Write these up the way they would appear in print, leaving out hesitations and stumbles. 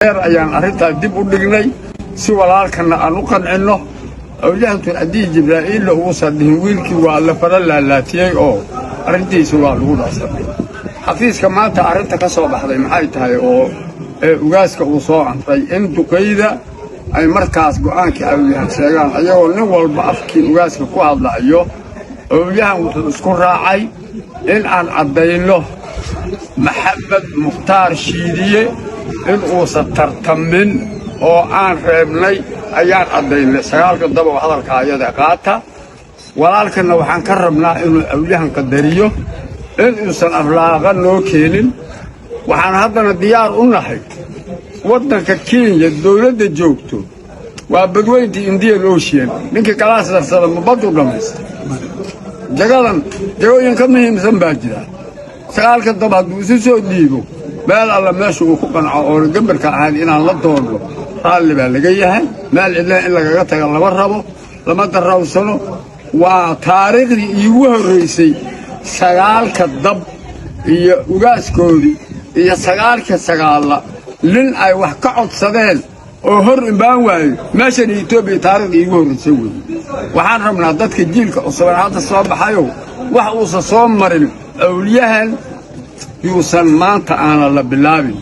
Dheer ayaan arrintaa dib u dhignay si walaalkanna aan u qancinno. Awliyahantu haddii Jibraa'iilla uusan dhihin wiilkii waa la fara laalaatiyey oo arrintiisa waa lagu dhacsanay. Xafiiska maanta arrinta ka soo baxday maxay tahay oo ugaaska uu soo amray in duqayda ay markaas go'aankii awliyahan sheegaan, ayagoo nin walba afkii ugaaska ku hadlaayo? Awliyahan wuxuu isku raacay in aan caddayno Maxamed Mukhtaar Shiidiye in uusan tartamin oo aan reebnay ayaan caddaynay. Sagaalka daba oo hadalka ayada qaata. Walaalkanna waxaan ka rabnaa inuu awliyahan qadariyo, in uusan aflaaqa noo keenin. Waxaan haddana diyaar u nahay, waddanka Kenya dawladda joogto waa badweyntii Indian Ocean. Ninkii kalaas darsada ma baddu dhammaysta? Jagadan jagooyin ka muhiimsan baa jira. Sagaalka dab hadduu isu soo dhiibo, meel alla meesha uu ku qanco oona gambarka ahayn inaan la doonno raalli baa laga yahay. Meel cidlaan in lagaga taga lama rabo, lama darrawsano. Waa taariikhdii iigu horraysay sagaalka dab iyo ugaaskoodii iyo sagaalka sagaalla nin ay wax ka codsadeen oo hor imaan waayo meeshan Etoobiya, taariikhdii iigu horraysay weeye. Waxaan rabnaa dadka jiilka cusuban hadda soo baxayow, wax uusan soo marin cawliyahan yuusan maanta aana la bilaabin.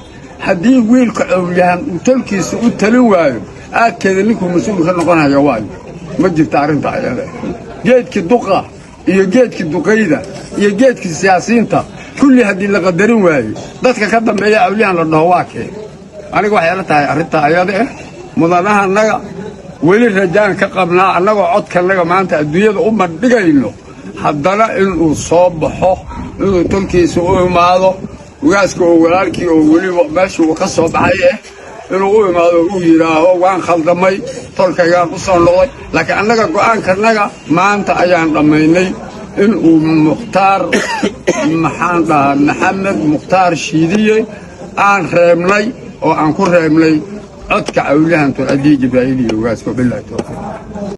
Haddii wiilka cawliyahan uu tolkiisa u talin waayo, aadkeeda ninkuu mas-uul ka noqonaya waayo ma jirta arrinta ayada. Geedkii duqa iyo geedkii duqayda iyo geedkii siyaasiyiinta kulli haddii la qadarin waayo, dadka ka dambeeya cawliyahan la dhaho waa kee? Aniga waxay la tahay arrinta ayada mudanahanaga weli rajaan ka qabnaa, annagoo codkanaga maanta adduunyada u bandhigayno, haddana inuu soo baxo, inuu tolkiisa u imaado, ugaaska oo walaalkii oo weliba meesha uu ka soo baxay inuu u imaado, uu yidhaaho waan khaldamay, tolkaygaan u soo noqday. Laakiin annaga go'aankanaga maanta ayaan dhammaynay in uu Mukhtaar, maxaan dhahaa, Maxamed Mukhtaar Shiidiye aan reebnay oo aan ku reebnay codka cawliyahan Tolcadii Jibraa'iil iyo ugaaska. Billahi tawfiiq.